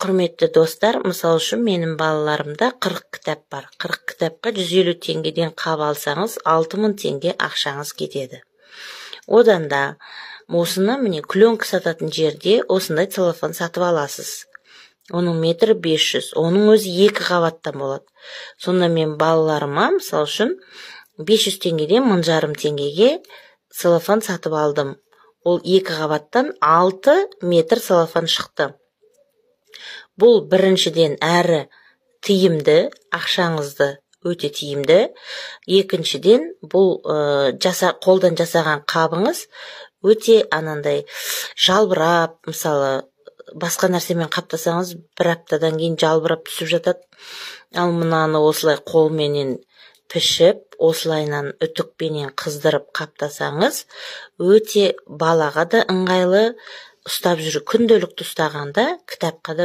Құрметті достар, мысалы үшін, менің балаларымда 40 кітап бар. 40 кітапқа 150 теңгеден қап алсаңыз, 6000 теңге ақшаңыз кетеді. Одан да осыны, міне, пленка сататын жерде осындай целлофан сатып аласыз. Оның метрі 500, оның өзі екі қабаттан болады. Сонда мен балаларыма, мысалы үшін, 500 теңгеден 1500 теңгеге целлофан сатып алдым. Ол екі қабаттан 6 метр целлофан шықты. Бұл біріншіден, әрі тиімді, ақшаңызды өте тиімді. Екіншіден, бұл қолдан жасаған қабыңыз өте анандай жалбырап, мысалы, басқа нәрсемен қаптасаңыз, бір аптадан кейін жалбырап түсіп жатады. Ал мынаны осылай қолменен пішіп, осылайынан үтікпенен қыздырып қаптасаңыз, өте балаға да ыңғайлы ұстап жүр, күнделікті ұстағанда кітапқа да.